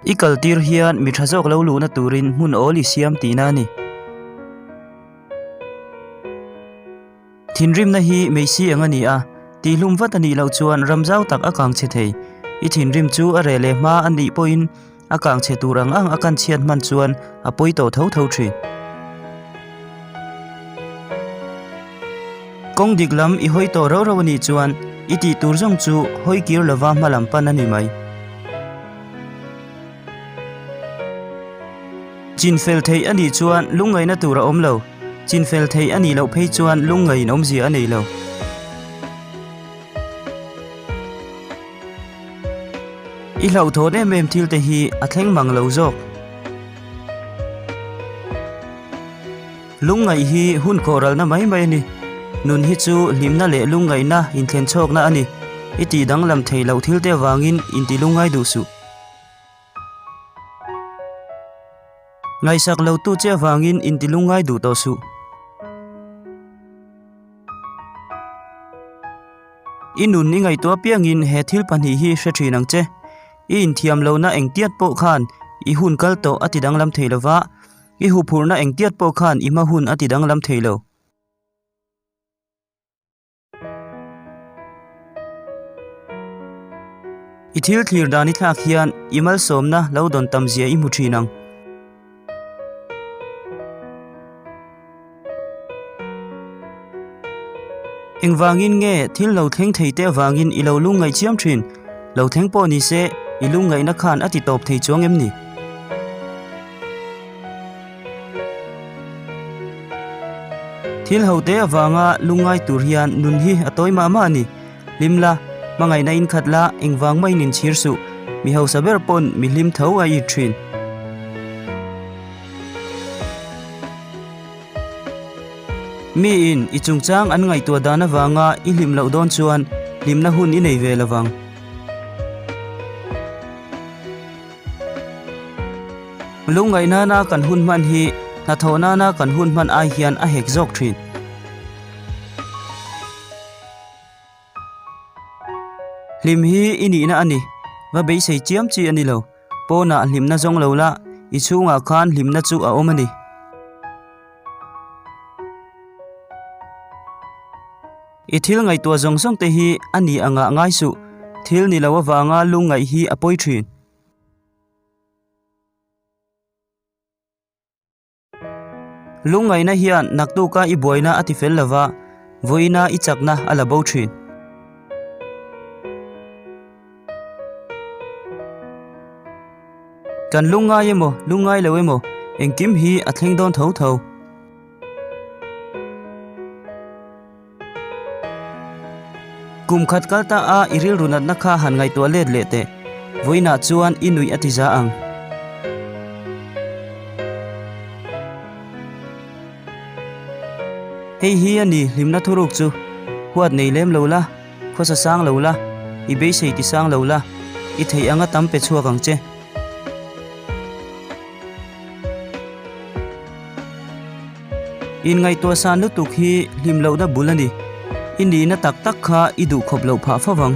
I kal tir hian mi tha zawk lo luhna turin hmun awl i siam tihna a ni. Thinrimna hi meisi ang a ni a, tihlum vat a nih loh chuan ram zau tak a kang chhe thei. I thinrim chu a reh leh hma a nih pawhin a kang chhe tur ang ang a kan chhiat hman chuan a pawi tawh tho tho thin. Kawng dik lam i hawi tawh rauh rauh a nih chuan i tih tur zawng chu hawi kir lova hma lam pan a ni mai. Chinfel theih a nih chuan lungngaihna tur a awm lo. Chinfel theih a nih loh phei chuan lungngaih awmzia a nei lo. I hlauhthawn em em thil te hi a thleng mang lo zawk. Lungngaih hi hun khawhralna mai mai a ni. Nun hi chu hlimna leh lungngaihna inthlen chhawkna a ni. I tih danglam theih loh thil te avangin inti lungngai duh suh. Ngaihsak lo tu che avangin inti lungngai duh tawh suh. I nun i ngaihtuah piangin he thil pahnih hi hre thin ang che. I inthiam lohna engtiat pawh khan i hun kal tawh a ti danglam thei lova, i huphurhna engtiat pawh khan i hma hun a ti danglam thei lo. I thil thlir dan i thlak hian i malsawmna lo dawn tam zia i hmu thin ang. Engvangin nge thil lo thleng thei te avangin i lo lungngaih chiam thin? Lo thleng pawh ni se, i lungngaihna khan a ti tawp thei chuang em ni? Thil ho te avanga lungngai tur hian nun hi a tawi mah mah a ni. Hlim la, hmangaihna inkhat la, engvang mahin inchhir suh. Mi hausa ber pawn mi hlim tho a it thin. Miin i chungchang an ngaihtuah dan avanga i hlim loh dawn chuan hlimna hun i nei ve lo vang. Lungngaih nana kan hun hman hi hnathawh nana kan hun hman ai hian a hek zawk thin. Hlim hi i nihna a ni, va beisei chiam chi a ni lo. Pawnah hlimna zawng lo la, i chhungah khan hlimna chu a awm a ni. I thil ngaihtuah zawng zawng te hi a ni angah ngai suh, thil ni lo avanga lungngaih hi a pawi thin. Lungngaihna hian naktuka i buaina a tifel lova, vawiina i chakna a la bo thin. Kan lungngai emaw, lungngai lo emaw, engkim hi a thleng dawn tho tho. Kum khat kal ta a i rilru natna kha han ngaihtuah let leh teh. Vawiinah chuan i nuih a ti za ang. Hei hi a ni hlimna thuruk chu. Huat nei lem lo la, khawsa sang lo la, i beisei ti sang lo la, i theih anga tam pe chhuak ang che. Inngaihtuah san lutuk hi hlim lohna bul a ni. I nihna tak tak kha i duhkhawp loh phah fo vang.